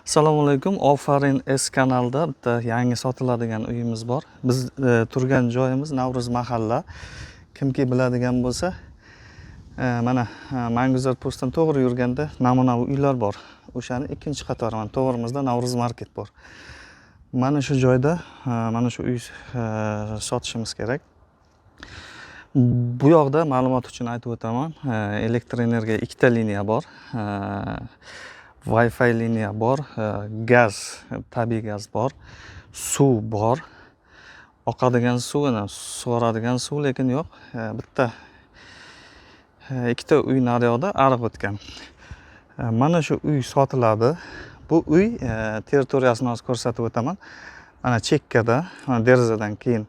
Assalomu alaykum. Ofarin S kanalida bitta yangi sotiladigan uyimiz bor. Biz turgan joyimiz Navruz mahalla. Kimki biladigan bo'lsa, mana Manguzar postdan to'g'ri yurganda namunaviy uylar bor. O'shani ikkinchi qatori, mana to'g'rimizda Navruz market bor. Mana shu joyda mana shu uy sotishimiz kerak. Bu yoqda ma'lumot uchun aytib o'taman, elektr energiya ikkita liniya bor. Wi-Fi liniya bor, gaz, tabiiy gaz bor, suv bor. Oqadigan suv, ana sug'oradigan suv lekin yo'q. Bitta ikkita uy naryoqda ariq o'tgan. Mana shu uy sotiladi. Bu uy territoriyasini hozir ko'rsatib o'taman. Mana chekkada, mana derazadan keyin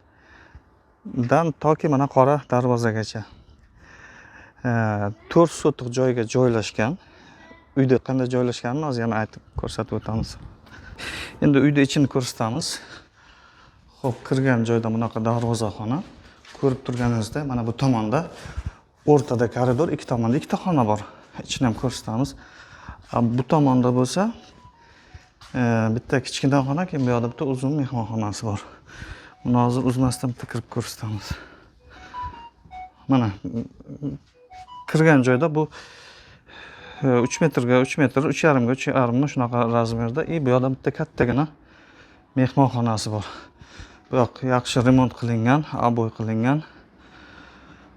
dan toki mana qora darvozagacha. 4 sotix joyga joylashgan. Uyda qanday joylashganini hozir yana aytib ko'rsatib o'tamiz. Endi uyni ichini ko'rsatamiz. Xo'p, kirgan joyda bunaqa darvozaxona. Ko'rib turganingizdek, mana bu tomonda o'rtada koridor, ikki tomonda ikkita xona bor. Ichini ham ko'rsatamiz. Bu tomonda bo'lsa, bitta kichkina xona, keyin bu yoqda bitta uzun mehmonxonasi bor. Buni hozir uzmasdan bitta kirib ko'rsatamiz. Mana kirgan joyda bu 3 metrga 3 metr, 3,5 ga 3,5 shunaqa razmerda. И bu yoqda bitta kattagina mehmonxonasi bor. Bu yoq yaxshi remont qilingan, oboy qilingan.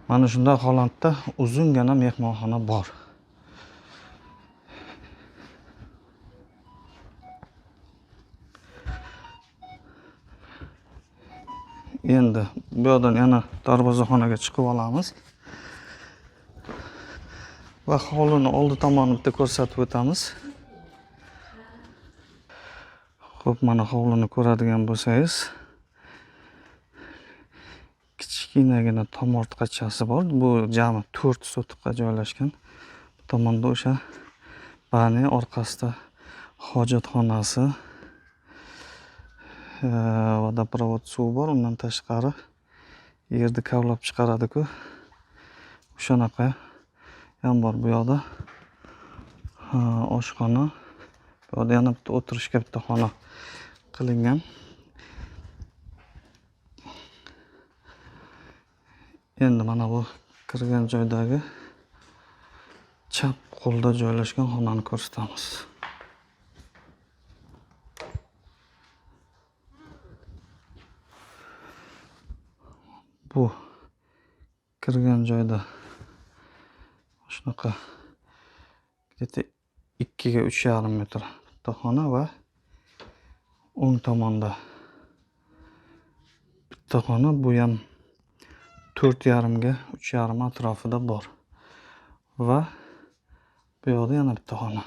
Mana shunday holatda uzungina mehmonxona bor. Endi bu yoqdan yana darvozaxonaga chiqib olamiz. Va hovlini oldi tomonini bitta ko'rsatib o'tamiz. Xo'p, mana hovlini ko'radigan bo'lsangiz, kichkinagina tomortqachasi bor. Bu jami 4 sotixga joylashgan. Bu tomonda o'sha bani orqasida hojatxonasi, vodoprovod suvi bor. Undan tashqari yerni kavlab chiqaradi-ku. O'shanaqa ham bor bu yoqda. Oshxona. Bu yoqda yana bitta o'tirishga bitta xona qilingan. Endi mana bu kirgan joydagi chap qo'lda joylashgan xonani ko'rsatamiz. Bu kirgan joyda shunaqa где-то 2 ga 3,5 metr bitta xona va o'ng tomonda bitta xona, bu ham 4,5 ga 3,5 atrofida bor. Va bu yoqda yana bitta xona.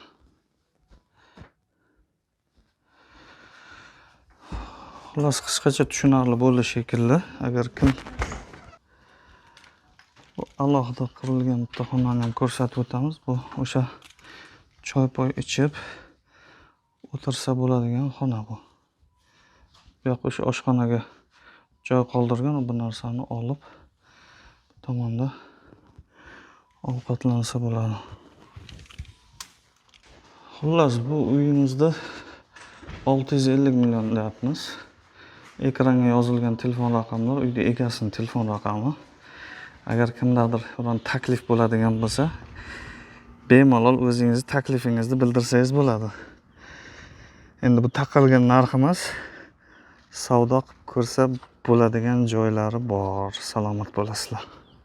Xullas, qisqacha tushunarli bo'ldi shekilli. Agar kim bu alohida qurilgan bitta xonani ham ko'rsatib o'tamiz. Bu o'sha choy poy ichib o'tirsa bo'ladigan xona bu. Bu yoq o'sha oshxonaga joy qoldirgan, bu narsani olib bu tomonda ovqatlansa bo'ladi. Xullas, bu uyimizda 650 million deyapmiz. Ekranga yozilgan telefon raqamlar uyda egasining telefon raqami. Agar kimdadir biron taklif bo'ladigan bo'lsa, bemalol o'zingizni taklifingizni bildirsangiz bo'ladi. Endi bu taqalgan narx emas, savdo qilib ko'rsa bo'ladigan joylari bor. Salomat bo'lasizlar.